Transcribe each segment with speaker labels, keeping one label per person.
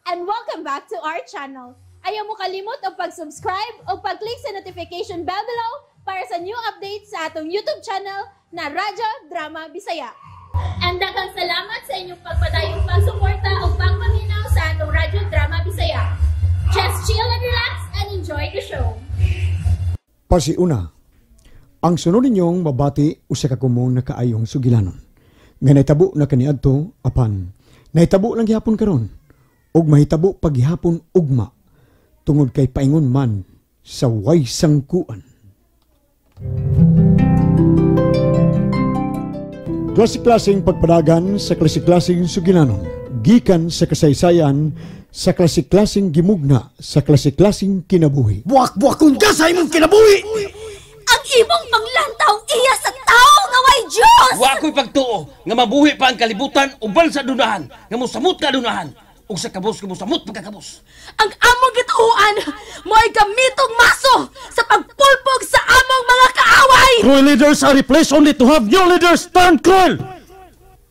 Speaker 1: And welcome back to our channel. Ayaw mo kalimot og pag-subscribe o pag-click sa notification bell below para sa new updates sa atong YouTube channel na Radyo Drama Bisaya. And daghang salamat sa inyong pagpadayong pagsuporta o pagpaminaw sa atong Radyo Drama Bisaya. Just chill and relax and enjoy the show.
Speaker 2: Pasiuna, ang sunod ninyong mabati usa ka kumong nakaayong sugilanon. Nga nahitabo na kaniadto apan nahitabo lang gihapon karon ug mahitabo paghihapon ugma tungod kay paingon man sa way sangkuan. Klase-klaseng pagpadagan sa klase-klaseng sugilanon, gikan sa kasaysayan sa klase-klaseng gimugna sa klase-klaseng kinabuhi.
Speaker 3: Buwak-buwakon ka sa imong kinabuhi!
Speaker 4: Ang imong panglantaw iya sa tao nga way Diyos!
Speaker 5: Wa ko'y pagtuo nga mabuhi pa ang kalibutan uban sa dunahan, nga mosamot ka dunahan, ug sa kabos nga mosamot pagkakabos.
Speaker 4: Ang among gituoan mo'y gamitong maso sa pagpulpog sa among mga kaaway!
Speaker 3: Cruel leaders are replaced only to have new leaders turn cruel!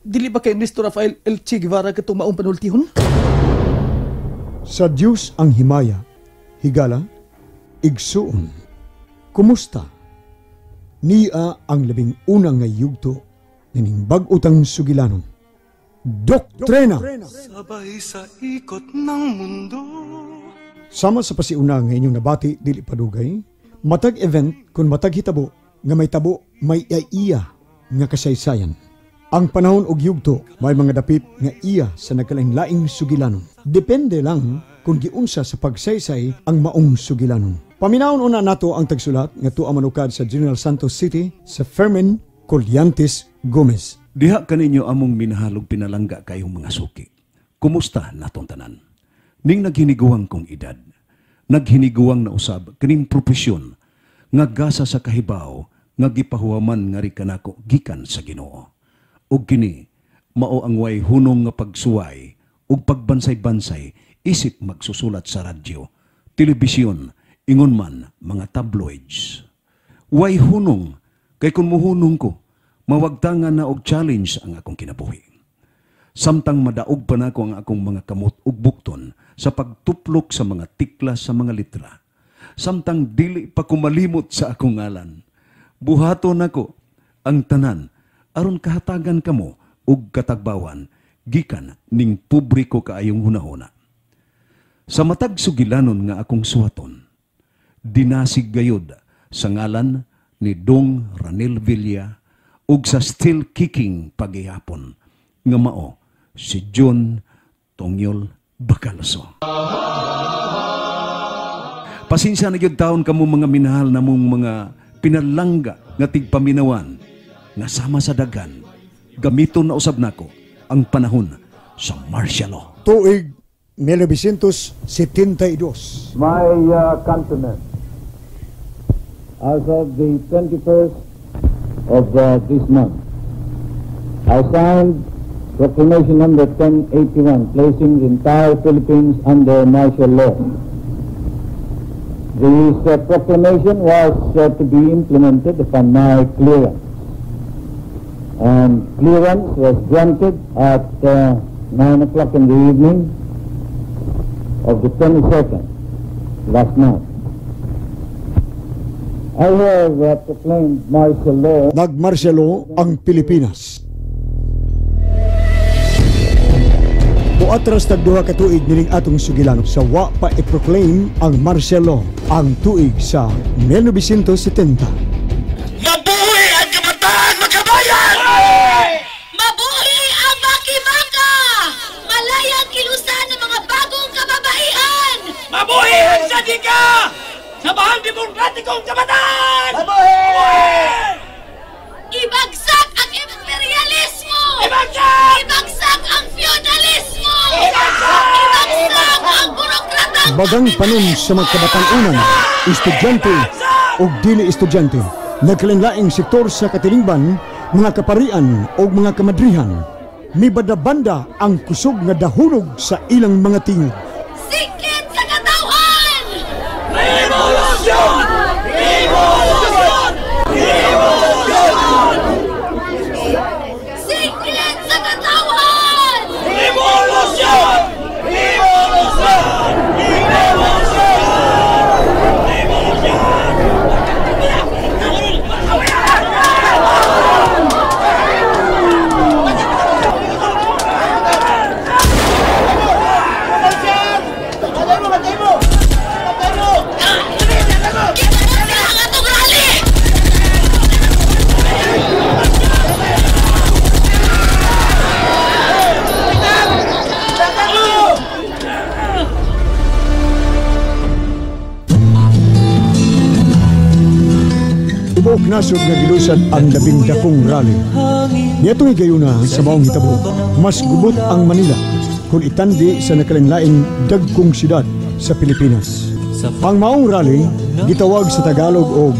Speaker 6: Dili ba kay Ernesto Rafael El Che Guevara katong maong panultihon?
Speaker 2: Sa Diyos ang himaya, higala, igsuon, kumusta? Niya ang labing unang nga yugto nining bag-utang sugilanon. Doktrina!
Speaker 7: Sabay sa ikot ng mundo.
Speaker 2: Sama sa pasiuna nga inyong nabati dili padugay, matag event kun matag hitabo nga may tabo may iya nga kasaysayan. Ang panahon og yugto may mga dapit nga iya sa nagkalain-laing sugilanon. Depende lang kung giunsa sa pagsaysay ang maong sugilanon. Paminawon una nato ang tagsulat nga tuwa manukad sa General Santos City sa Fermin Collantes Gomez.
Speaker 8: Diha kaninyo among minahalog pinalangga kayong mga suki. Kumusta natong tanan? Ning naghiniguang kong edad, naghiniguang na usab kining propesyon nga gasa sa kahibaw nga gipahuwaman nga ri kanako gikan sa Ginoo. Ug kini mao ang way hunong nga pagsuway ug pagbansay-bansay isip magsusulat sa radyo, telebisyon, ingon man mga tabloids. Way hunong kay kun muhunong ko, mawagtangan na og challenge ang akong kinabuhi. Samtang madaog pa nako ang akong mga kamot ug bukton sa pagtuplok sa mga tikla sa mga litra. Samtang dili pa ko malimot sa akong ngalan, buhaton nako ang tanan aron kahatagan kamo ug katagbawan gikan ning publiko kaayong hunahuna. Sa matag sugilanon nga akong suwaton, dinasig gayod sa ngalan ni Dong Ranil Villa ug sa still kicking pagihapon nga mao si John Tongyol Bacalso. Pasensya na gyud taon kamo mga minahal na mong mga pinalangga nga tigpaminawan nga sama sa dagan gamiton na usab nako ang panahon sa martial law.
Speaker 2: Tuig 1972.
Speaker 9: My countrymen, as of the 21st of this month, I signed Proclamation number 1081, placing the entire Philippines under martial law. This proclamation was to be implemented upon my clearance. And clearance was granted at 9 o'clock in the evening of the 22nd, last night. I have proclaimed martial law.
Speaker 2: Nag-martial law ang Pilipinas. Muatras tag duha ka tuig nining atong sugilanon sa wa pa i-proclaim ang martial law ang tuig sa 1970.
Speaker 5: Mabuhi ang kabataan, makabayan!
Speaker 4: Mabuhi ang Baki-Baka! Malayang kilusan ng mga bagong kababaihan!
Speaker 5: Mabuhi ang Sadika! Sa bahang demokratikong kabataan!
Speaker 3: Mabuhi!
Speaker 4: Ibagsak ang imperialismo!
Speaker 5: Ibagsak!
Speaker 4: Ibagsak ang feudalismo! Ibagsak! Ibagsak ang burokratang
Speaker 2: Bagang panon sa mga kabatan-unan, estudyante o dili estudyante, nagkalain-laing sektor sa katilingban, mga kaparian o mga kamadrihan, mibanda-banda ang kusog nga dahunog sa ilang mga tingog.
Speaker 4: Sikit sa katawhan!
Speaker 5: Revolusyon! Revolusyon! Revolusyon!
Speaker 4: Sikit sa katawhan!
Speaker 5: Revolusyon! Revolusyon!
Speaker 2: nasod nga gilusad ang labing dakong rally. Niadtong higayuna sa maong hitabo, mas gubot ang Manila kung itandi sa nakalinlaing dagkong syudad sa Pilipinas. Ang maong rally gitawag sa Tagalog og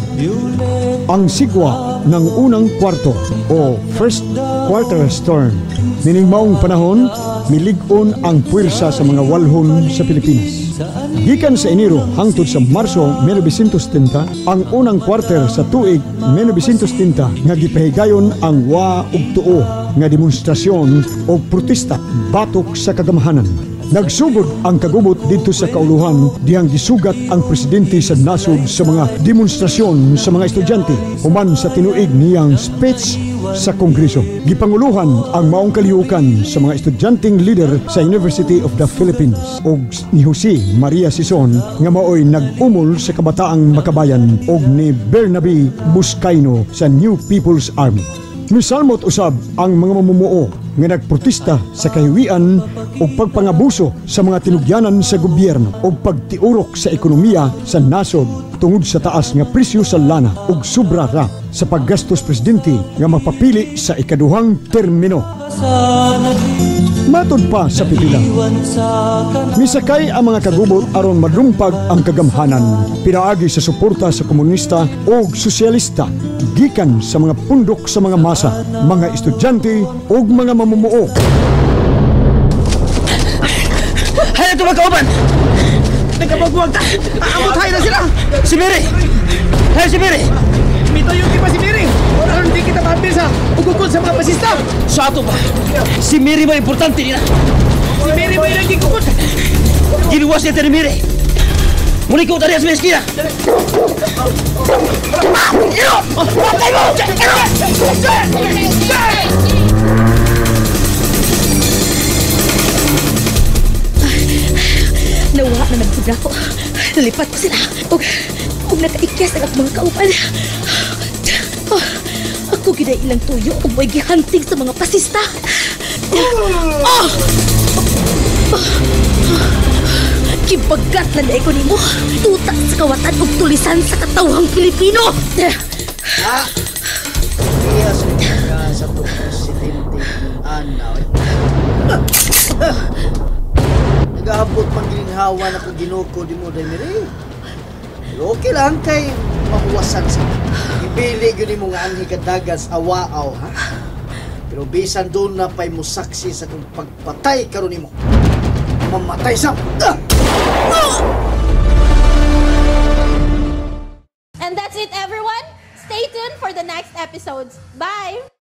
Speaker 2: ang sigwa ng unang kwarto o First Quarter Storm. Nining maong panahon, milig-on ang puwersa sa mga walhon sa Pilipinas. Gikan sa Enero hangtod sa Marso 1970, ang unang quarter sa tuig 1970 nga gipahigayon ang wa ug tuo nga demonstrasyon o protesta batok sa kagamhanan. Nagsugod ang kagubot didto sa kauluhan dihang gisugat ang presidente sa nasod sa mga demonstrasyon sa mga estudyante human sa tinuig niyang speech sa Kongreso. Gipanguluhan ang maong kalihukan sa mga estudyanteng leader sa University of the Philippines og ni Jose Maria Sison nga maoy nag-umol sa Kabataang Makabayan og ni Bernabe Buscayno sa New People's Army. Misalmot usab ang mga mamumuo nga nagprotesta sa kahiwian ug pagpangabuso sa mga tinugyanan sa gobyerno ug pagtiurok sa ekonomiya sa nasod tungod sa taas nga presyo sa lana ug sobra ra sa paggastos presidente nga mapapili sa ikaduhang termino. Matod pa sa pipila, misakay ang mga kagubot aron madrumpag ang kagamhanan pinaagi sa suporta sa komunista o sosyalista gikan sa mga pundok sa mga masa, mga estudyante ug mga mamumuo.
Speaker 5: Hay na ito mga kauban!
Speaker 6: Nagkabagwag ta! Aamot hay na sila!
Speaker 5: Si Mary! Hay si Mary!
Speaker 6: Mitayon di pa si Mary! Aron di kita maapil sa ugukod sa mga pasista!
Speaker 5: Sa ato ba? Si Mary ba importante nila?
Speaker 6: Si Mary ba yung naging kukod?
Speaker 5: Ginuwas niya ni Mary! Muli ko tariya sa may eskina! Patay mo!
Speaker 4: Nawa na nagpud ako. Nalipat ko sila. Ug nakaikyas ang akong mga kauban. Oh, ako gid ay ilang tuyo ug mo'y gihanting sa mga pasista. Oh! Kibagat na ko nimo. Tuta sa kawatan ug tulisan sa katawhang Pilipino.
Speaker 10: Ah! Iya sa ka sa to presidente Ana. Nagaabot pang gilinhawa na kung ginuko di mo dahil Mary. Pero okay lang kay mahuwasan sa. Ibili yun mo nga anhi kadagan sa awaaw, ha? Pero bisan doon na pa'y musaksi sa kung pagpatay karon nimo. Mamatay sa... Ah!
Speaker 1: And that's it, everyone. Stay tuned for the next episodes. Bye!